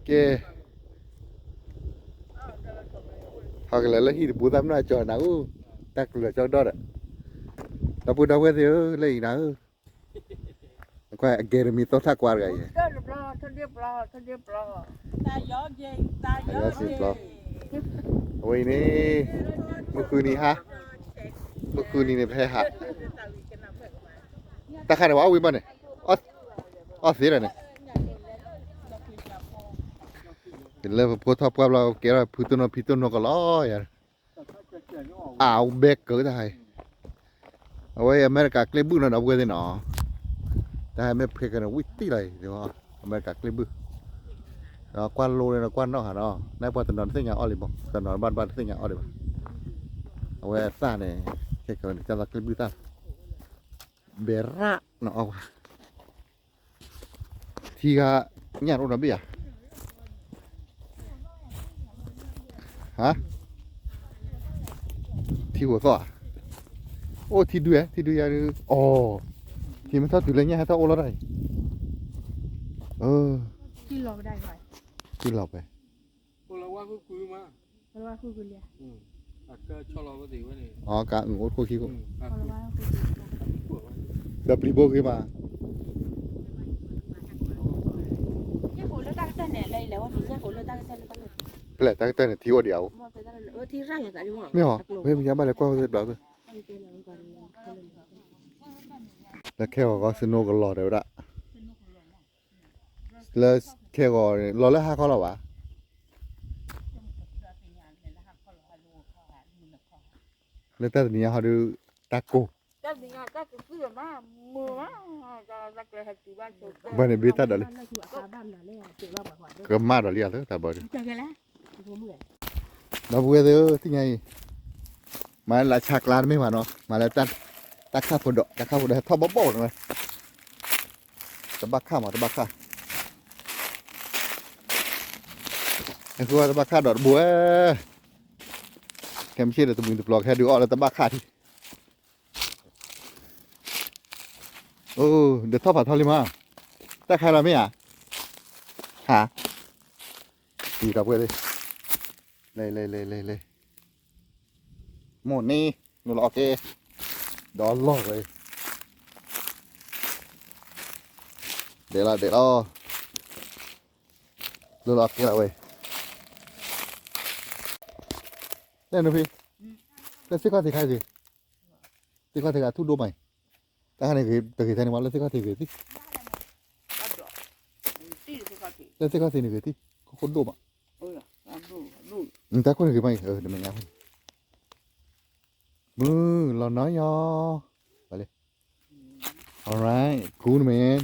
ကဲ, ဟီၣ်ကလဲၤလၢဟံၣ်တဘူးသးမနုၤအကၠီနၤဧၢ, တၢ်ကလုၢ်အကၠီကဒီးဒီး, ဒီပုၢ်ဒီဝဲၢ်သ့ၣ်ဧၢ, လၢအံၤနၤဧၢ, ကွၢ်အကဲတမံၤသီထၣ်ကွၢ်တဂၤအံၤ, အယီၤစံပျီ, အဝဲအံၤန့ၣ်, မုၢ်ဃုနံၤဟါ, မုၢ်ဃုနံၤန့ၣ် ပဟဲဟး, တၢ်ခါန့ၣ် ပှၤအီၣ်ဝံၤဘၣ်န့ၣ်, အီၣ်သ့ဒီးန့ၣ် လၢပဖိထီၣ်ပှၢ်ဘျီ ကဲထီၣ်ဖုတိၢ်နီၢ်ဖံတိၢ်နီၢ်ကလီယၤ, အဘဲကၢတၢ်ဟါအံၤ, အဝဲအံၤအမဲရကၤကျ့ဘုၣ်နီၤ ဒီပုၢ်ဝဲၢ်သ့ၣ်နီၤ, တၢ်ဟဲမ့ၢ်ဖှဲကၢန့ၣ် ဝံၣ်တံၢ်လီၤအံၤ, အမဲရကၤကျ့ဘုၣ်, ဒီးကွၢ်လိန့ၣ်ဒီးကွၢ်နီၣ်ဟးနီၤ, နပှၤတနီၤတသ့ၣ်ညါအီၣ်လံမး, တနီၤတဘၣ်တဘၣ်တသ့ၣ်ညါအီၣ်ဒံးဘၣ်, အဝဲအသၣ်န့ၣ်, ခဲကၢန့ၣ် ကၢ်သီကျ့ဘုၣ်သၣ်, ဘဲရၣ်နီၤအီၣ်ဝဲ ထံဂၤညၣ်တအိၣ်နီတဘ့ၣ်ဧါ, ဟါ, ထံဂိၤသီၣ်ဧါ, အိၣ်ထံဒုဧါ, ထံဒုယၤဒု, အိ, ထံမ့ၢ်ထီၣ်တုၤလၢညၣ်ဟဲထီၣ်အိၣ်လီၤတၢ်အံၤ, ထံလီၤဝဲ, အကါအုၣ်အိၣ်ခိၣ်ခံခိၣ်, ဒီးပျံၤဘိဂ့ၤမး, ဖဲလဲၣ်တၢ်ကတၢၢ်န့ၣ် ထံအိၣ်ဒံးဧါ, မ့ၢ်ဟီ, မ့ၢ်မ့ၢ်ညါဘၣ်လဲၤကွၢ်ဝဲသ့ၣ်ဘျီသ့ၣ်, လၢခဲဂီၤဂီၢ် snow ကလီၤတဲဝဲဒၣ်, လၢခဲဂီၤန့ၣ် လီၤလၢဟါခီလီၤဘၣ် လၢတၢ်တနံၤညါဟီဒုး တၢ်ကိၢ်, ဘၣ်န့ၣ်ဘ့ၣ်တၢ်ဒီးလံ, ကမၣ်ဒီးလံဧါလၢတၢ်ဘီဒုး, ဒီပုၢ်ဝဲၢ်သ့ၣ်ဧၢ သ့ၣ်ညါအံၤ, မၤလၢလၢဆါကျါတမ့ၢ်ဘၣ်နီၤ, မၤလၢ တၢ်ခၣ်ဖိဒီး တၢ်ခၣ်ဖိဒီးဟဲထီၣ်ဘီၣ်ဘီၣ်န့ၣ်ဝဲ, တဘၣ်ခၣ်မး တဘၣ်ခၣ်, ဟဲဃုဝဲတဘၣ်ခၣ်ဒီးတဘိဝဲ, ခဲမုၢ်ဆ့ၣ်ဒီးတမှံၤတပျီၤကဟဲဒုးအီၣ်လၢတဘၣ်ခၣ်ထံး, အိ, ဒီးထီၣ်ဖးထီလံမး, တၢ်ခါလီၤမ့ၢ်ဧါ, ဟါ, တံၤဒီပုၢ်ဝဲၢ်သ့ၣ်, လဲၤလဲၤလဲၤလဲၤလဲၤ, မိၢ်န့ၣ်, နုာ်လီၤအီၣ်က့ၤ, ဒီးလီၢ်ဝဲ, ဒဲးလီၤဒဲးလီၤ, နုာ်လီၤအီၣ်က့ၤလီၤဝဲ, လဲၣ်နဖံ, လၢသ့ၣ်ခီၣ်ထံးခါဂ့ၤ, သ့ၣ်ခီၣ်ထံးဂ့ၤအထူၣ်ဒိၣ်မးအံၤ, တၢ်ခါန့ၣ်ဂ့ၤ တဂ့ၤထဲန့ၣ်ဝဲ လၢသ့ၣ်ခီၣ်ထံးဂ့ၤသံ, လၢသ့ၣ်ခီၣ်ထံးန့ၣ်ဂ့ၤသံ, ခိၣ်ဒိၣ်မး, တၢ်ခိၣ်န့ၣ်ဂ့ၤမးအံၤ တမဲာ်ညါ, မုၢ်လီၤနီၤယီၤ, လၢ, alright cool man,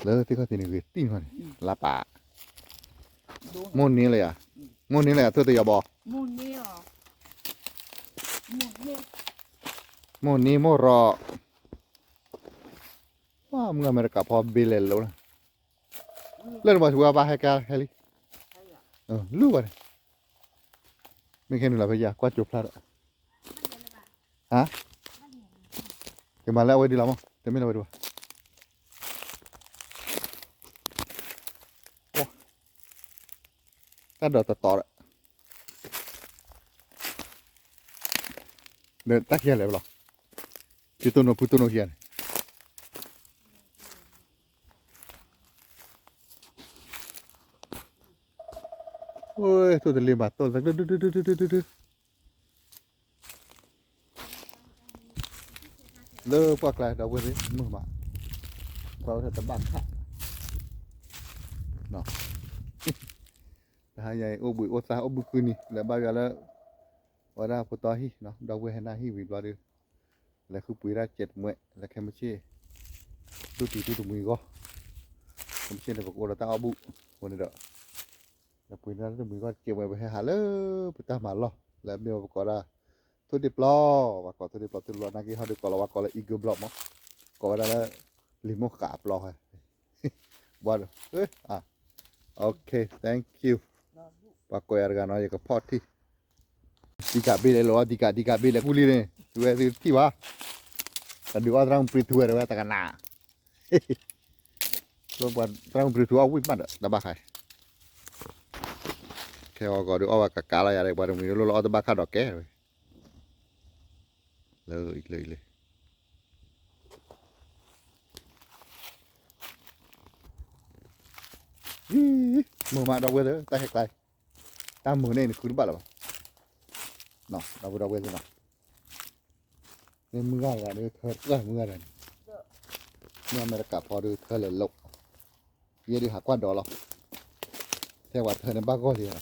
လၢသ့ၣ်ခီၣ်ထံးန့ၣ်ဂ့ၤသံန့ၣ်, လၢပာ်, မိၢ်န့ၢ်လၢယၤ, မိၢ်န့ၢ်လၢယၤ ထိၣ်တယီၤဘီ, မိၢ်န့ၢ်မိၢ်ရီၤ, မုၢ်အမဲရကၤဖီဘ့လဲၤလိၤလၢ, လၢနဘၣ်ထူဝဲဘၣ်ဟဲကါဟဲလံ, လူၤဘၣ်န့ၣ်, မ့ၢ်ခဲနုာ်လီၤဖဲယၤ ကွၢ်ကၠိဖျါဒီး, ဟါ, ကမၤလၢအဝဲဒ်လီၤမး တမ့ၢ်လၢဝဲဒ်ဘၣ်, တၢ်ဒိးတတီၤဒီး, ဒီးတၢ်ခံဂၤလဲၤဝဲလီၤ, ဖံတိၢ်နိဖုတိၢ်နိခံဂၤန့ၣ် ထိၣ်တလ့ၤမး တိၢ်လၢဒုဒုဒုဒုဒုဒုဒု, လၢပှၢ်ကျါဒီပုၢ်ဝဲၢ်သ့ၣ် မုာ်မး, ပှၤဝဲတဘၣ်ခၣ်, တဟါညါအံၤ အိၣ်ဘှံးအိၣ်သါ အိၣ်ဘှံးကုၢ်နံၤ လဲၤဘါယွၤလၢ ဝဲဒၣ်ဖိသီဟံၣ် ဒီပုၢ်ဝဲၢ်ဟဲနၢ်ဟံၣ်ဝံၤဘျီဒီး လဲၤဃုပှ့ၤဒၣ်စဲးတမှဲ လၢခဲမုၢ်ဆ့ၣ် တူၢ်တံၤတူၢ်တမှံၤအဂီၢ်, ခဲမုၢ်ဆ့ၣ်န့ၣ် ပကအိၣ်ဒီးတၢ်အီၣ်ဘူၣ်အဃိန့ၣ်ဒီး လဲၤပှ့ၤဒၣ်တူၢ်တမှံၤအဂီၢ် စဲးတမှဲ ပဟဲဟးလၢပတၢ်မၤလီၢ် လၢအမ့ၢ်ဝဲပကိးဒၣ် ထိၣ်ဒ့ၣ်ပျီ, ပှၤကိးထိၣ်ဒ့ၣ်ပျီ တူၢ်တဘျီ နာ်က့ဟီဒီးကိးလီၤ ပှၤကိးလၢ Eagle Block မး, ကိးဝဲဒၣ်လၢ လံာ်မိၢ်ဃးပျီ, ဘၣ်ဒီး, okay thank you, ပှၤကိးယၤတဂၤနီၤ ယကဖီၣ်ထံၣ်, ဒံကးဘ့ၣ်လဲၤလီၤ ဒံကး ဒံကးဘ့ၣ်လဲၤကူၣ်လံန့ၣ် သုဝဲသုထံၣ်ဘၣ်, တၢ်ဒုးအီၣ်သရၣ်မုၣ်ပြံထူဝဲတဝဲတကနၣ် လၢပှၤသရၣ်မုၣ်ပြူထူအီၣ်ဝံၣ်မးဒီး တၢ်ဘၣ်ခါအံၤ, ခဲအံၤဂီၤဒုးအီၣ်ဝဲကကးလီၤယၤဒီး ပှၤတမှံၤဒုးလိၣ်လီၤအီၣ်တဘၣ်ခါဒီးကဲဝဲ, လၢအံၤလၢအံၤလၢ မုာ်မးဒီပုၢ်ဝဲၢ်သ့ၣ် တၢ်ဟဲကျါအံၤ, တၢ်မုာ်န့ၣ်နဃုတဘၣ်လၢၤဘၣ်, ဒီပုၢ်ဝဲၢ်သ့ၣ်နီၤ, မ့ၢ်မုၢ်ဂၤတဂၤဒီးထၢပှၢ်မုၢ်ဂၤတဂၤန့ၣ်, မ့ၢ်အမဲရကၤဖီဒုးထၢလဲၤလိာ်, ယဲဒုးဟးကွၢ်ဒီးလီၤ, ထဲပှၤထၢန့ၣ်ဘၣ်ဂီၢ်လံဧါ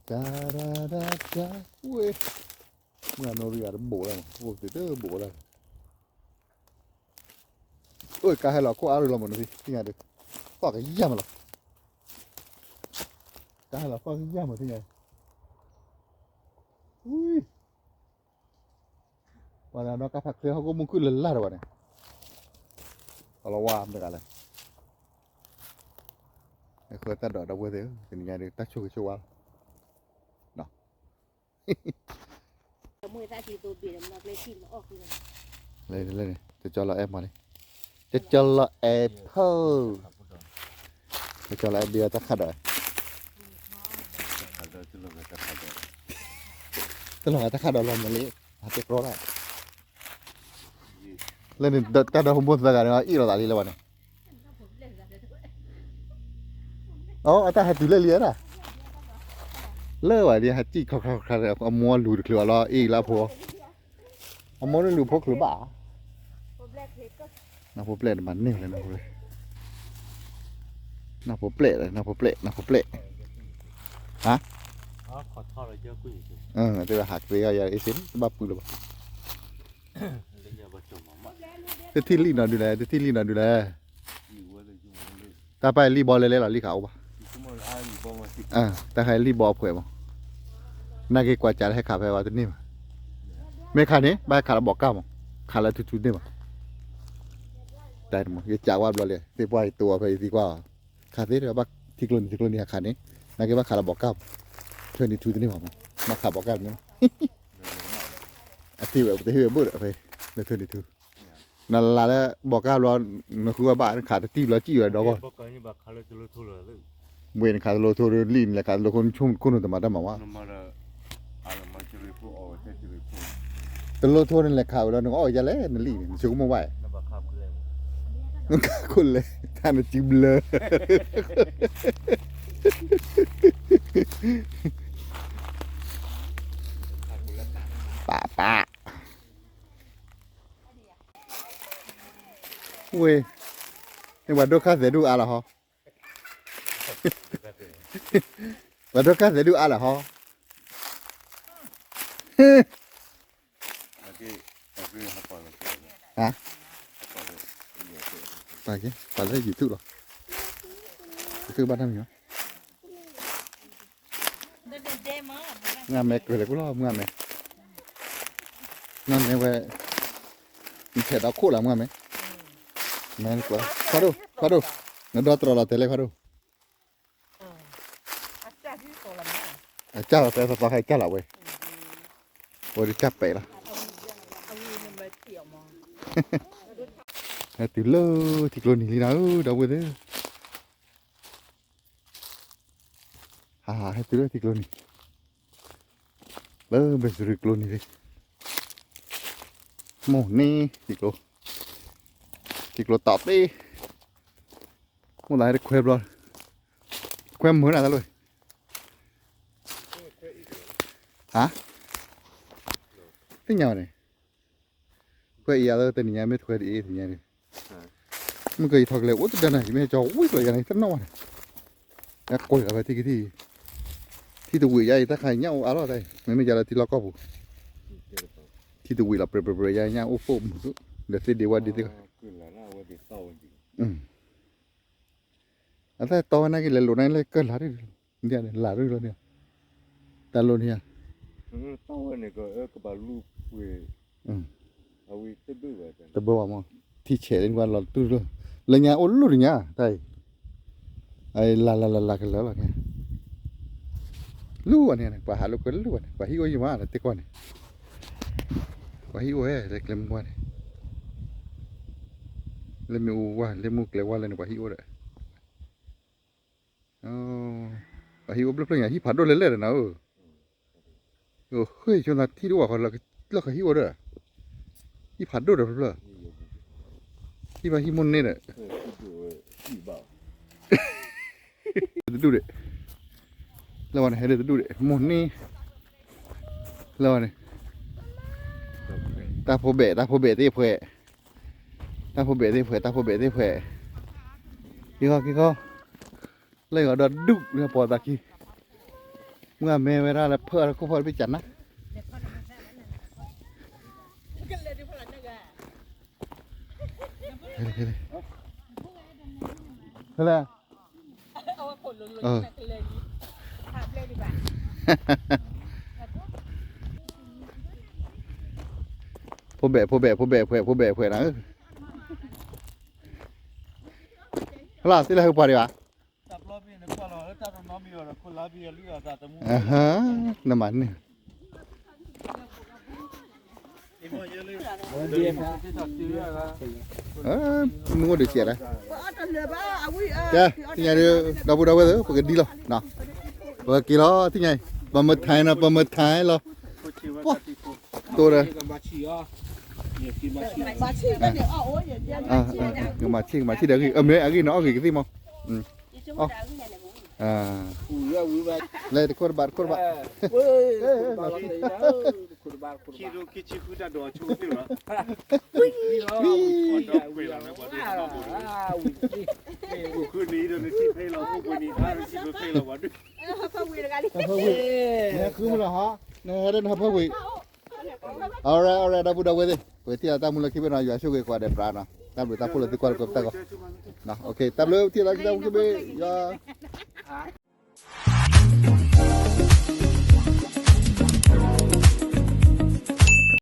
တၢ်တၢ်တၢ်တၢ်, ဝ့ၢ်, မုၢ်အနိရံဂၤတဘိးလၢမး အိၣ်ကတၢၢ်တဘိးလၢ, အိၣ်ကါဟဲလီၤခိၣ်အါရူၤလီၤမး နသ့ၣ်ညါဒီး, သီၣ်ကယၢ်မးလီၤ, ကါဟဲလီၤသီၣ်ကယၢ်မးသ့ၣ်ညါ, ဝံၤ ပှၤဒီးကါဖးချ့ဟီၣ်ခိၣ်မုၢ်ခုၣ်လၢ်လၢ်တဝဲန့ၣ်, အလီၤဝါမတဂၤလဲၣ်, အဃိတၢ်ဒီးဒီပုၢ်ဝဲၢ်သ့ၣ်ဧၢ တနံၤညါဒုးတၢ်ဆိၣ်ဂ့ၤဆိၣ်ဝါလီၤ, လၢန့ၣ် တကၠီလီၤအဲၣ်မးလံ, တကၠီလီၤအဲၣ်ဖု, တကၠီလီၤအဲၣ်ဘ့အီၣ်တၢ်ခးဒီး, တလီၤဂာ်တၢ်ခးဒီးလီၤမးလံ, အတဲကြီဒၣ် လၢန့ၣ် တၢ်ဒီဖိမိၢ်သၢဂၤန့ၣ် အ့ၣ်လိာ်သးလံလၢဝဲန့ၣ်, အိ အတၢ်ဟဲတုၤလၢလံဧဒၣ်, လၢဝဲဒၣ်ဟဲစံၣ်ခရါခရါခရါ အမိၢ်လူၤတချုးအီၤလီၤ အ့ၣ်လၢအဖိ, အမိၢ်န့ၣ်လူၤဖိချုးဘၣ်, နၢ်ဖိပျဲၢ်တမၤန့ၢ်လဲၣ် နၢ်ဖိပျဲၢ်, နၢ်ဖိပျဲၢ် နၢ်ဖိပျဲၢ် နၢ်ဖိပျဲၢ်, ဟါ, တဲဝဲဟးက့ၤအီၤယၤအ့ၣ်စ့ တဘၣ်ပုၢ်လၢၤဘၣ်, တထံၣ်လံနီၤဒုးလဲၣ် တထံၣ်လံနီၤဒုးလဲၣ်, တၢ်ပၢ်လံၣ်ဘီလဲၤလဲၤလီၤ လံၣ်ခးအိၣ်ဘၣ်, တၢ်ခါလံၣ်ဘီအဖှဲးမး, နာ်က့ၤကွၢ်ကးလၢဟဲခးဖဲဝဲတန့ၢ်ဘၣ်, မ့ၢ်ခးန့ၣ် ဘၣ်ဟဲခးလၢဘီးကၢ်မး, ခးလၢထူထူန့ၢ်ဘၣ်, တၢ်မး ယကးဝဲဘျီလံ သ့ၣ်ပှၢ်ယတိၤအီၤဖဲယသံကွၢ်အီၤ, ခးသ့ဒီးဘၣ်ထံကျိနံၤထံကျိနံၤဟးခးန့ၣ်, နာ်က့ၤဘၣ်ခးလၢဘီးကၢ်မး, ထၢနံၤထူတန့ၢ်ဘၣ်မး, ဘၣ်ခးဘီးကၢ်တန့ၢ်ဘၣ် အထံၣ်ဝဲပတဟ့ၣ်ဝဲဘၣ်ဒီးဖဲ လၢထၢနံၤထူ, နလၢလၢဘီးကၢ်ဘျီ, နဃုဝဲဘၣ် နခးတတံၢ်ဘျီစံၣ်ဝဲဒီဂီၢ်, ဝဲနခးတလိထိလၢလံၣ်န့ၣ် ခးတလိခိၣ်နခိၣ်နတမၤတၢ်မၤဝဲ, တလိထိန့ၣ်လဲၤခးဝဲလီၤ နကအီၣ်ဝဲဒ်လဲၣ် နလံၣ်န့ၣ် နဆိကမိၣ်ဘၣ်, နခးခိၣ်လဲၤ တၢ်နစုဘျၢ ပၢ်ပၢ် ဝ့ၢ်, ပှၤဒိၣ်ခါသဲးဒူၣ်အါလီၤဟီ, ပှၤဒိၣ်ခါသဲးဒူၣ်အါလီၤဟီ, ဟါ, ပာ်က့ၤ ပာ်လၢ YouTube လီၤ, YouTube ဘၣ်တၢ်မံၤလီၤ မုၢ်အမဲကလဲၤကူလီၤ မုၢ်အမဲ, မုၢ်အမဲဝဲ, နထဲးဒီခိၣ်လၢမုၢ်အမဲ, မဲနကွၢ် ခွါဒိၣ် ခွါဒိၣ်, နဒီတြီၤလီၤတဲာ်လဲၣ်ခွါဒိၣ်, အကၢ်လီၤတဲသီသီခါအကၢ်လီၤဝဲ, ဝဲဒုးကၢ်ပဲာ်လီၤ, ဟဲတုၤလၢထံကျိနံၤလံနၤဧၢ ဒီပုၢ်ဝဲၢ်သ့ၣ် ဟးဟးဟဲတုၤလၢထံကျိနံၤ, လၢဘဲစရံကျိနံၤလံ, မိၢ်န့ၣ် ထံကျိ, ထံကျိတီၢ်သ့, မိၢ်သးဟဲတခွဲဘျီ, ခွဲမုာ်နၤတၢ်လီၤ, ဟါ, သ့ၣ်ညါဘၣ်န့ၣ် ခွဲးအံၤအလၢတနံၤညါမ့ၢ်ထွဲဒ်အံၤတနံၤညါန့ၣ်, မုၢ်ကယံၤထီၣ်ကလဲၤအိၣ်တဒၢနၤ ယမ့ၢ်ကၠီဝံၤကျီယၤန့ၣ် တနီၣ်ဘၣ်န့ၣ်, ယကွဲးလီၤဖဲထံကထံၣ်, ထံတဝံၤယၤအံၤ တၢ်ခါညၣ်အိၣ်အါလီၤတၢ်အံၤ မ့မ့ၢ်ယၤလၢထံလီၢ်ကီၢ်ပူၤ, ထံတဝံၤလီၤပြဲးပြဲးပြဲး ယၤညၣ်အိၣ်ဖှိၣ်မုာ်, ဒီးသ့ဒ့ဝါဒ့သ့ၣ်, အတၢ်တီဝဲနာ်က့လဲၤလိာ်နာ်က့လၢကၢၢ်လၢ်ရၢၢ်, လၢ်ရၢၢ်လီၤန့ၣ်, တၢ်လိၣ်န့ၣ်ဧါ, တဘၣ်မး, ထံဆဲးလၢနကွၢ်လီၤတူၢ်လၢ, လၢညါအိၣ်လိၣ်တညါ တၢ်အံၤ, လၢ်လၢ်လၢ်လၢ်ကလၢာ်လီၤန့ၣ်, လိၣ်ဘၣ်န့ၣ် ပှၤဟးလိာ်ကွဲလိၣ်ဘၣ်န့ၣ် ပှၤဟံၣ်အိၣ်ယံၤမးလၢတ့ၢ်ကွၢ်န့ၣ် ပှၤဟံၣ်အိၣ်ဝဲ လၢကျဲမုၢ်ဝါန့ၣ်, လၢမ့ၣ်အူဝါ လၢမုၢ်ကျဲဝါလၢန့ၣ် ပှၤဟံၣ်အိၣ်ဒီး, ပှၤဟံၣ်အိၣ်ဖျၢၣ်ဖျၢၣ်ညါ ဟံၣ်ဖးဒိၣ်လဲၣ်လဲၣ်ဒီးနၤဧၢ, ဃ့ဆိသးထံၣ်တအိၣ်ဘၣ်ဃီ လၢကဟံၣ်အိၣ်ဒီး, ဟံၣ်ဖးဒိၣ်ဒီးဖျၢၣ်ဖျၢၣ်, ဟံၣ်ဖးဟံၣ်မိၢ်န့ၣ်ဒီး တဒူၣ်ဒံး, လၢဝဲန့ၣ် ဟဲဒၣ်တဒူၣ်ဒံး မိၢ်န့ၣ်, လၢဝဲန့ၣ်, တၢ်ဖိဘဲၣ် တၢ်ဖိဘဲၣ်သ့ၣ်ဖှဲး, တၢ်ဖိဘဲၣ်သ့ၣ်ဖှဲး တၢ်ဖိဘဲၣ်သ့ၣ်ဖှဲး, က့ၤခီ က့ၤခီ, လၢဂီၤဒီးဒူၣ်လၢပှၤသးခံ, မုၢ်အမဲဝဲဒၣ်လၢဖၢအခိၣ်ဖီတဘ့ၣ်ကနၣ် ဖဲလဲၣ်, ဖိဘဲၣ် ဖိဘဲၣ် ဖိဘဲၣ်ဖှဲး ဖိဘဲၣ်ဖှဲးနၤဧၢ, ဟလၢသ့ၣ်လၢဟၢပှၤဒံးဘၣ်, နမၤန့ၢ် မုၢ်အိၣ်ဒံးစဲးလၢ, ကဲ သ့ၣ်ညါဒီး ဒီပုၢ်ဒီဝဲၢ်သ့ၣ် ပကဒံလီၤ, ပကက့ၤလီၤ သ့ၣ်ညါအံၤ ပမ့ၢ်ထဲနီၤ ပမ့ၢ်ထဲလီၤ, ပှၤ တိၢ်ဒီး ကမၤဆံၣ် ကမၤဆံၣ်ဒီးအဂ့ၢ် အမ့ၢ်အဂ့ၢ်နီၤ အီၣ်ဂ့ၤကသ့ၣ်မး, လဲၤတခိၣ်တဘၣ်တခိၣ်တဘၣ်, ခံဒိၣ်ခံဆံဃုတၢ်ဒိးအဆိကတၢၢ်လီၤ, ဃုနံၤဒီးနထံၣ်ဖဲလီၤ ခိၣ်ပှဲၤနံၤ နထံၣ်ဖဲလီၤပှၤဒုး, နဟဲဃုမုၢ်လီၤဟီ, နဟဲဒၣ်နဟးဖၢဝံၤ, alright alright ဒီပုၢ်ဒီဝဲၢ်သ့ၣ် ပကထံၣ်လီၤတၢ်မူလၢခံဘ့ၣ်နီၤ ယွၤဆိၣ်ဂ့ၤကိးဂၤဒဲးပြးနီၤ တၢ်ဘျုးတၢ်ဖှိၣ်လၢသုကွၢ်တကိးပတၢ်ဂီၤ, တၢ်ဘျုးတၢ်ဖှိၣ်လၢသုကွၢ်တကိးပတၢ်ဂီၤ,